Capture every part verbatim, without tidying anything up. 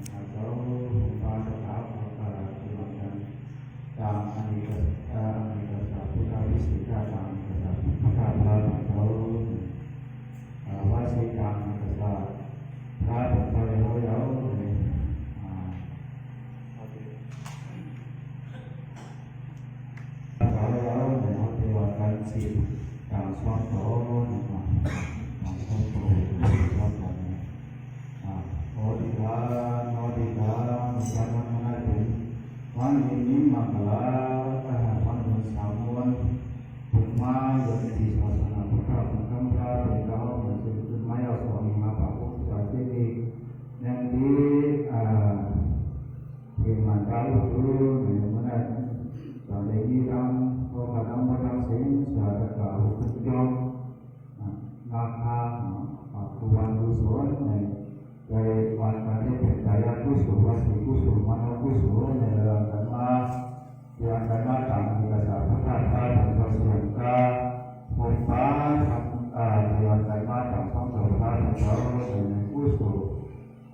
เจ้า พระเจ้า พระเจ้า ที่ว่ากัน ตามอเนก เอ่อ อเนกชาติพุทธาภิเษก ตามอเนกชาติพุทธาภิเษก เอ่อ ว่าสิตามอเนกชาติ พระเจ้า เจ้า เจ้า เอ่อ เรา เรา เนี่ย เราเทวดากันสิบ ตามสองตัว นะครับ ตามสองตัว เทวดากัน อ่า โอติกา โอติกา มีการทำงานถึงวันนี้มีมังคลา อาหารวันเดือนสามวัน ถึงมาเดือนที่ศาสนาพุทธ เป็นคำพระ เป็นเจ้า เหมือนเป็นขึ้นไม้เอาสองมาปะพบปะที่นี่ อย่างที่ อ่า ที่มันเจ้าคือ ในวันนั้น ตอนนี้มีทั้งพระธรรมทั้งศีล สาธกาอุปยม นะคะ ขอบคุณกุศลใน ในวันนี้เป็นกายกุศล วจีกุศล มโนกุศล ในเรื่องธรรมะ เรื่องธรรมะตามที่กษัตริย์พระเจ้าพระองค์ทรงกา ผมป้า อ่า เรื่องธรรมะตามสองตัวพระเจ้าในกุศล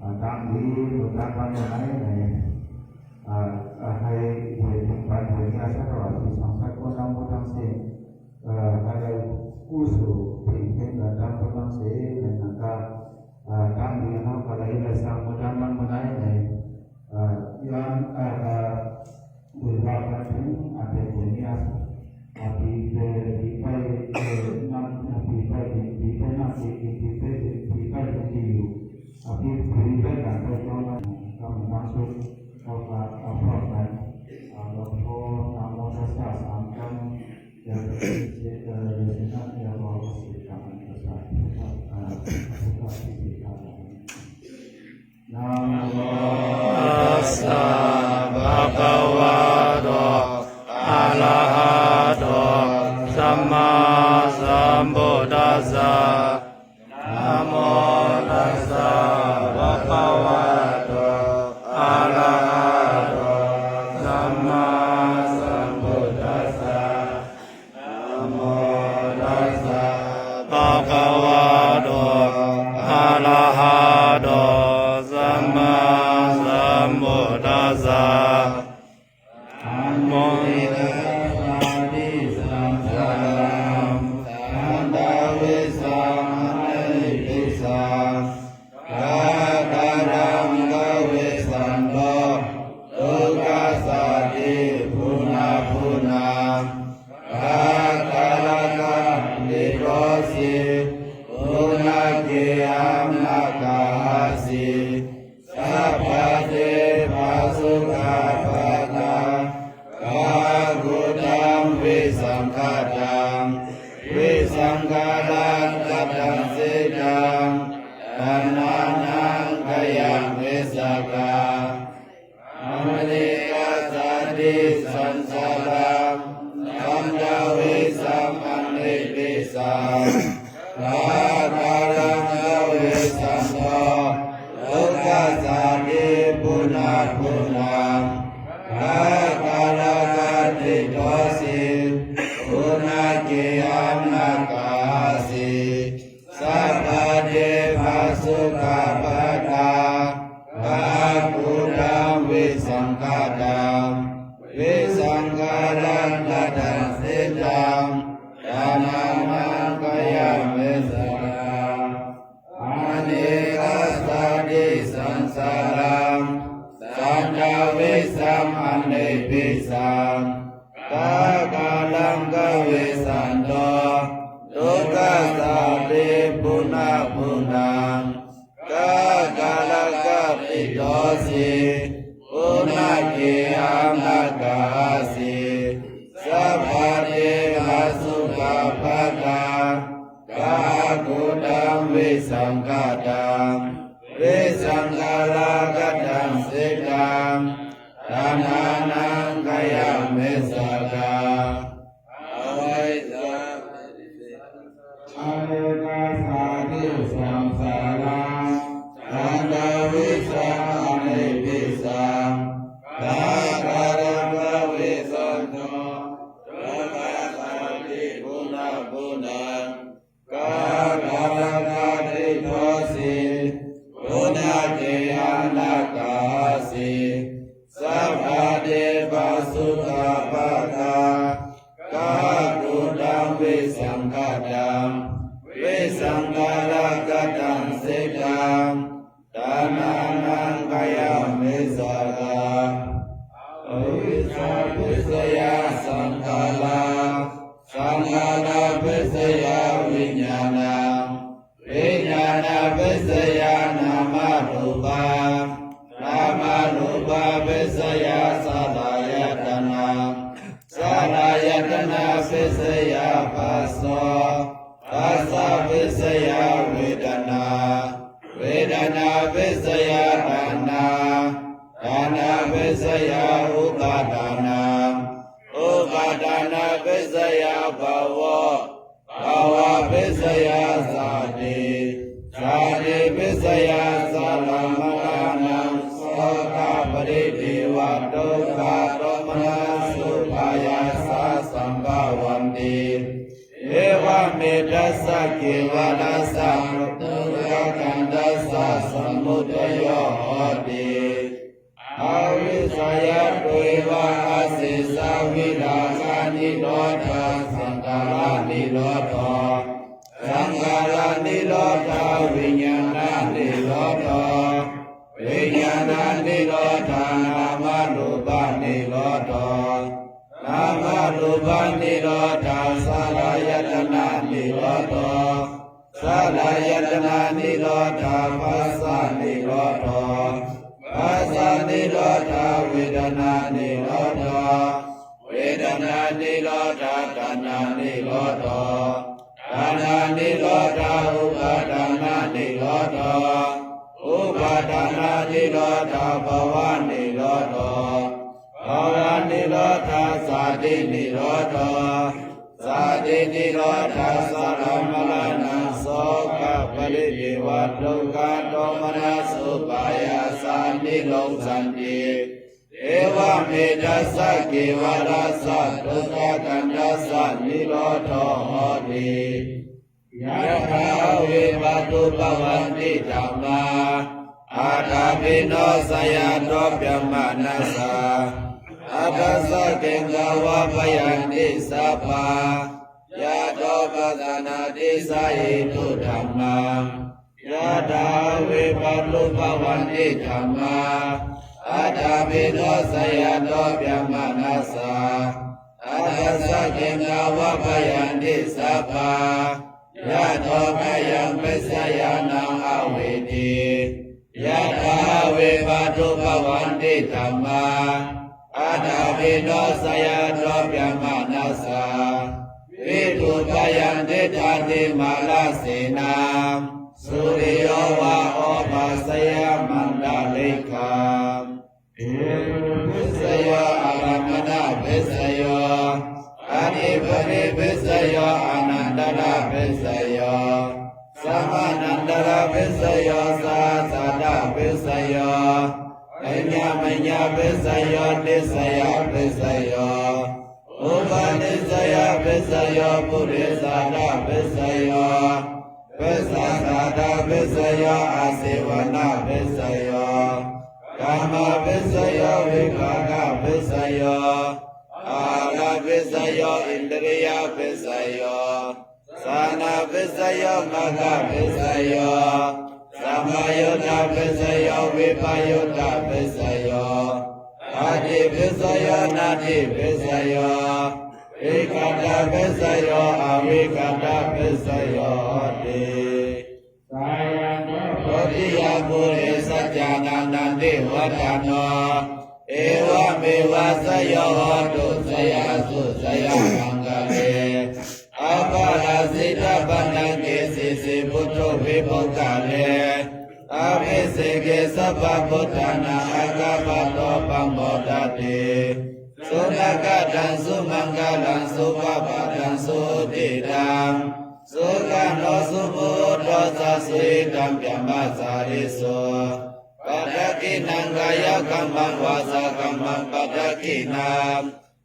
อ่า ตามนี้ ตามวันไหนใน อ่า อ่า ให้เห็นถึงปัญหาสัตว์ที่สองสัตว์คนทั้งหมดทั้งสิ้น เอ่อ ให้ได้กู้สู่สิ่งที่เหนือธรรมทั้งสิ้นนะครับ เอ่อ ทั้งนี้เราก็เลยได้สร้างมาทั้งมันมาได้ใน เอ่อ ย้อน เอ่อ เอ่อ หรือว่าการถึงอันเป็นผลเนี่ย อาทิตย์เอ่อ ที่ไป เอ่อ นั่ง อาทิตย์ไป ที่ไปนั่ง ที่ ที่ไป ที่ไป ที่อยู่ อาทิตย์ ที่ไปการไปต้องนั่ง ต้องนั่งสุด เอาฝาก เอาพร้อมกัน เอาหลวงพ่อ นะโมตัสสะ สามครั้ง จะเป็นเจตนา เจตนา เรียกว่าสิกขา อ่า พุทธพิธีการ Namo tassa bhagavato arahato sammāsambuddhassa. Namo tassa bhagavato arahato sammāsambuddhassa. Namo tassa bhagavato arahato sammāsambuddhassa. Anikkassa disaṃ saraṃ santavisaṃ anippisaṃ. Kākalaṃ kavisanto dukkhassa tipuṇapuṇaṃ. Kākalakaṭṭhito si puṇakhyaṃ nāgā āsi. Sabbā te phāsukā bhaddā kakuttā visaṅkhā. Visaṅkhā kataṃ cittaṃ taṇhānaṃ khayā vissakā. Anikkassa disaṃ saraṃ santavisaṃ anippisaṃ. Kākalaṃ kavisanto dukkhassa tipuṇapuṇaṃ. Kākalakaṭṭhito si puṇakhyaṃ nāgā āsi. Sabbā te phāsukā bhaddā kakuttā visaṅkhā. Visaṅkhā kataṃ cittaṃ taṇhānaṃ khayā vissakā. Anikkassa disaṃ saraṃ santavisaṃ anippisaṃ. Kākalaṃ kavisanto dukkhassa tipuṇapuṇaṃ. Kākalakaṭṭhito si puṇakhyaṃ nāgā āsi. Sabbā te phāsukā bhaddā kakuttā visaṅkhā. Visaṅkhā kataṃ cittaṃ taṇhānaṃ khayā vissakā. Avajja anikkassa disaṃ saraṃ santavisaṃ anippisaṃ. Kākalaṃ kavisanto dukkhassa tipuṇapuṇaṃ. Kākalakaṭṭhito si puṇakhyaṃ nāgā Jhānavicchaya taṇhā, taṇhāvicchaya upādānā, upādānavicchaya bhavo, bhavavicchaya jāti, jātivicchaya jarāmaraṇaṃ sokaparidevadukkhadomanassupāyāsā sambhavanti. Evametassākevalassa dukkhakkhandhassa samudayo hoti. Avijjāya tveva asesavirāganirodho saṅkhāranirodho, saṅkhāranirodho viññāṇanirodho, viññāṇanirodho nāmarūpanirodho, nāmarūpanirodho saḷāyatananirodho, saḷāyatananirodho phassanirodho, phassanirodho vedanānirodho, vedanānirodho taṇhānirodho, taṇhānirodho upādānanirodho, upādānanirodho bhavanirodho, bhavanirodho jātinirodho, jātinirodho jarāmaraṇaṃ sokaparidevadukkhadomanassupāyāsā nirujjhanti. Evametassākevalassa dukkhakkhandhassa nirodho hoti. Yathāhaṃ vipattubhavanti dhammā, atthāpi no seyyathāpi manassa, atha sakkacca vappayanti sabbā, yathāpajjhānāti sahetu dhammā. Yathāhaṃ vipattubhavanti dhammā, atthāpi no seyyathāpi manassa, atha sakkacca vappayanti sabbā, yathābhayaṃ pacchayānaṃ avidhi. Yathāhaṃ vipattubhavanti dhammā, atthāpi no seyyathāpi manassa, viṭūpayanti tathimārasenā, suriyo vā obhāseyya maṇḍalikā. Hetubhisayo ārammaṇabhisayo, adhipatibhisayo anantarabhisayo, samanantarabhisayo sahajātabhisayo, aññamaññabhisayo nissayabhisayo, upanissayabhisayo purejātabhisayo, pacchājātabhisayo āsevanabhisayo, kāmabhisayo vipākabhisayo, āhārabhisayo indriyabhisayo, jhānabhisayo maggabhisayo, sampayuttabhisayo vippayuttabhisayo, atthibhisayo natthibhisayo, vigattabhisayo avigattabhisayo hoti. Jayanto bodhiyā mūle sakyānaṃ nandivaḍḍhano, evameva jayo hotu jayassu jayamaṅgale. Aparājitapallaṅke sīse paṭhavipokkhare, abhiseke sabbabuddhānaṃ aggappatto pamodati. Sunakkhattaṃ sumaṅgalaṃ supabhātaṃ suhuṭṭhitaṃ, sukhaṇo sumuhutto ca suyiṭṭhaṃ brahmacārisu. Padakkhiṇaṃ kāyakammaṃ vācākammaṃ padakkhiṇaṃ,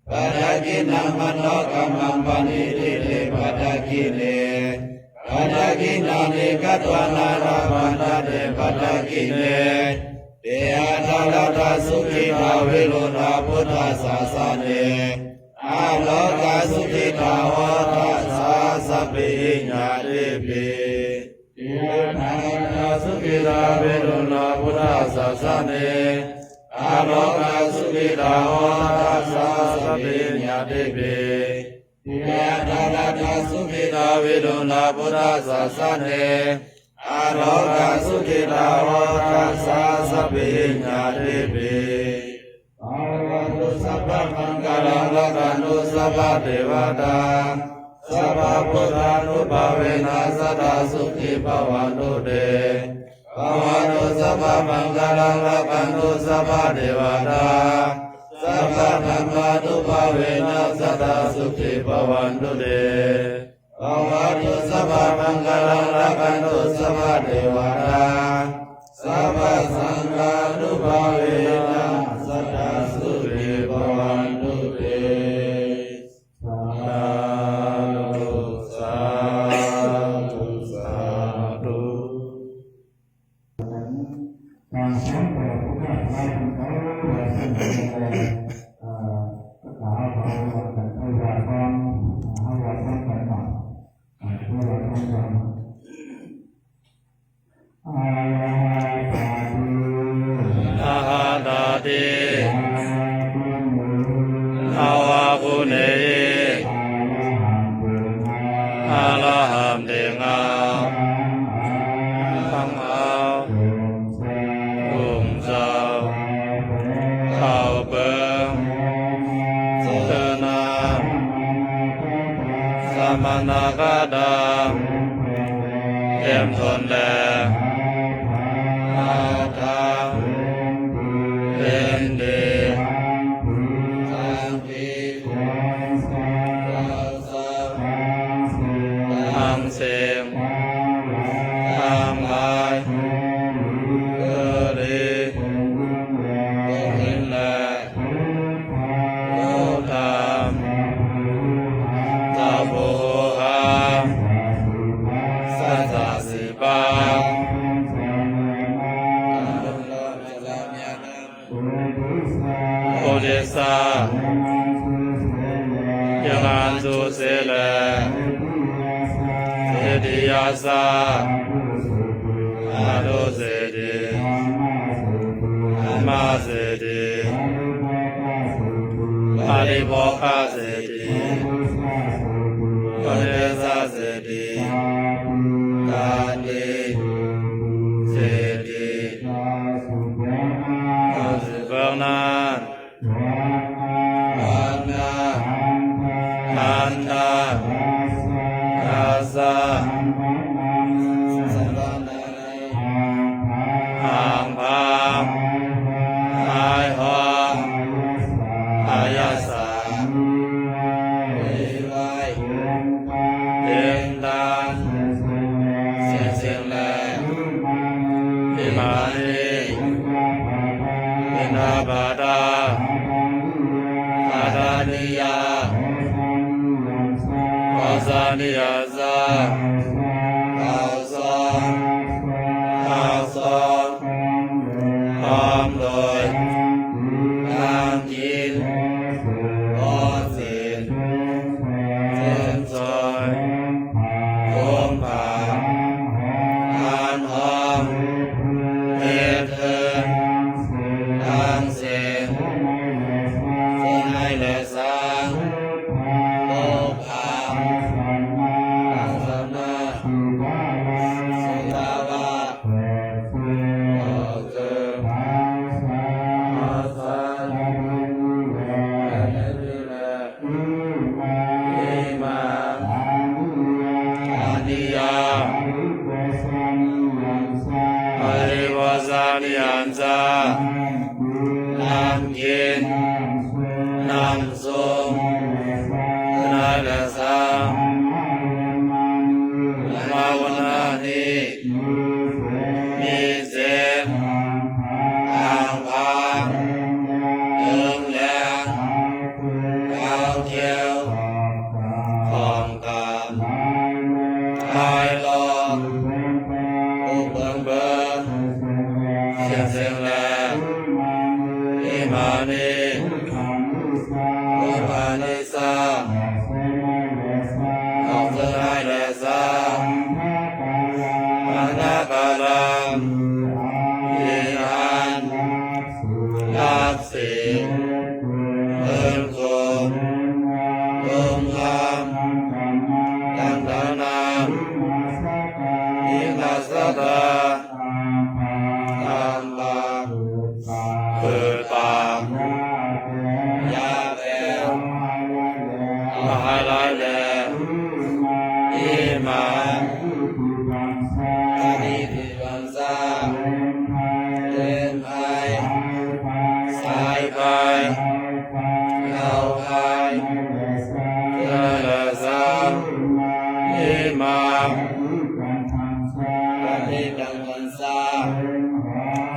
padakkhiṇaṃ manokammaṃ paṇidhī te padakkhiṇe. Padakkhiṇāni katvāna labhantatthe padakkhiṇe. Te atthaladdhā sukhitā viruḷhā buddhasāsane, arogā sukhitā hotha saha sabbehi ñātibhi. Te atthaladdhā sukhitā viruḷhā buddhasāsane, arogā sukhitā hotha saha sabbehi ñātibhi. Te atthaladdhā sukhitā viruḷhā buddhasāsane, arogā sukhitā hotha saha sabbehi ñātibhi. Bhavatu sabbamaṅgalaṃ rakkhantu sabbadevatā, sabbabuddhānubhāvena sadā sukhī bhavantu te. Bhavatu sabbamaṅgalaṃ, rakkhantu sabbadevatā, sabbadhammānubhāvena sadā sukhī bhavantu te. Bhavatu sabbamaṅgalaṃ, rakkhantu sabbadevatā, sabbasaṅghānubhāvena sadā sukhī bhavantu te. Sādhu, sādhu, sādhu. ການສອນຕໍ່ພຸດທະສາສະໜາ ເອີ ສາວເຜົ່າວັດກັນໄທວາດກ່ອນ ເຮົາວ່າພ້ອມກັນເນາະ ເອີ ເພາະວ່າຕ້ອງ Arahatati. Arahatati. Navaguṇehi. Navaguṇehi. Arahantehi. Arahantehi. Taṃ au. Tumsau. Tumsau. Tau peuṃ. Soma. Soma. Samaṇagatā. Samaṇagatā. ເຕັມທົນແລ້ວ Hatha. Hatha. Bhante. Bhante. Saṅghe. Saṅghe. ພວກຂ້າ ພວກຂ້າ ທັງສິ້ນ ທັງສິ້ນ ທັງຫຼາຍ ທັງຫຼາຍ ເສລີ ເສລີ ເປັນແລ້ວ ເປັນແລ້ວ Buddhaṃ. Buddhaṃ. Sabbahohaṃ. Sasasivaṃ. Sasasivaṃ. Uddisya. Uddisya. ຢ່າງນັ້ນສຸດເສຍແລ້ວ Setiyassa. Setiyassa. Aṭṭhūseti. Aṭṭhūseti. Dhammaseti. Dhammaseti. Paribhāgaseti. Paribhāgaseti. Uddisaseti. Uddisaseti. Tati. Tati. Seti. Seti. ເຈົ້າຊິເບິ່ງນັ້ນ Vaṇṇaṃ. Vaṇṇaṃ. Gandhaṃ. Gandhaṃ. Rasa. Rasa. Saṃvaṇṇāni. Saṃvaṇṇāni. ຫ້າມພ້າມ ຫ້າມພ້າມ ຫ້າຍຮ້ອນ ຫ້າຍຮ້ອນ ອາຍະສາ ອາຍະສາ ມີໄວ້ ມີໄວ້ ເປັນທານ ເປັນທານ ເສັງໆແລ ເສັງໆແລ Imāni. Imāni. Piṇḍapātā. Piṇḍapātā. Khadanīyā. Khadanīyā. Osanīyassa. Osanīyassa. ເຂົ້າຊອງ ເຂົ້າຊອງ ພ້ອມໂດຍ ພ້ອມໂດຍ ການກິນ ການກິນ ໂອເສດ ໂອເສດ ເສັ້ນຊອຍ ໂຄມຜ້າ ໂຄມຜ້າ ຫອມຫອມ ເຮັດເຮືອນ ເຮັດເຮືອນ ສ້າງເຮືອນ ສ້າງເຮືອນ ເຮັດໄຮ່ແລະ ເຮັດໄຮ່ແລະສ້າງ ປຸບພາ ປຸບພາ ອາສັນນາ ອາສັນນາ ສຸຕາວາສ ສຸຕາວາສ ເກີດຂຶ້ນ ເກີດຂຶ້ນ ພາສາ ພາສາ ປະເພນີແລະ ປະເພນີແລະ Imāni. Imāni. Aniyā. Aniyā. Paribhāsaniyaṃ ca. Paribhāsaniyaṃ ca. ນ້ຳກິນ ນ້ຳກິນ ນ້ຳຊົມ ນ້ຳຊົມ ນ້ຳໃຫ້ແລະສ້າງ ນ້ຳໃຫ້ແລະສ້າງ Dhammaguṇāni. Dhammaguṇāni. ມີເສນ ມີເສນ ຫ້າມພ້າມ ຫ້າມພ້າມ ເຖິງແລງ ເຖິງແລງ ຂາວເຂີວ ຂາວເຂີວ ຂອບກາບ ຂອບກາບ ລາຍເລີ ລາຍເລີ ຜູ້ເບິ່ງເບິ່ງ ຜູ້ເບິ່ງເບິ່ງ ເສັງໆແລ ເສັງໆແລ Imāni. Imāni. Buddhāni ca. Buddhāni ca. ອອກເສີນໃຫ້ແລະສ້າງ ອອກເສີນໃຫ້ແລະສ້າງ Antakāraṃ. Antakāraṃ. ທີ່ອັນ ທີ່ອັນ ລັບ ສິນ ລັບສິນ ເງິນກຸນ ເງິນກຸນ ລຸງຄຳ ລຸງຄຳ ທັງກາມາ ທັງກາມາ ວິມາສະກາ ວິມາສະກາ ຕາມປາກ ຕາມປາກ ເປີດປາກ ເປີດປາກ ຢາ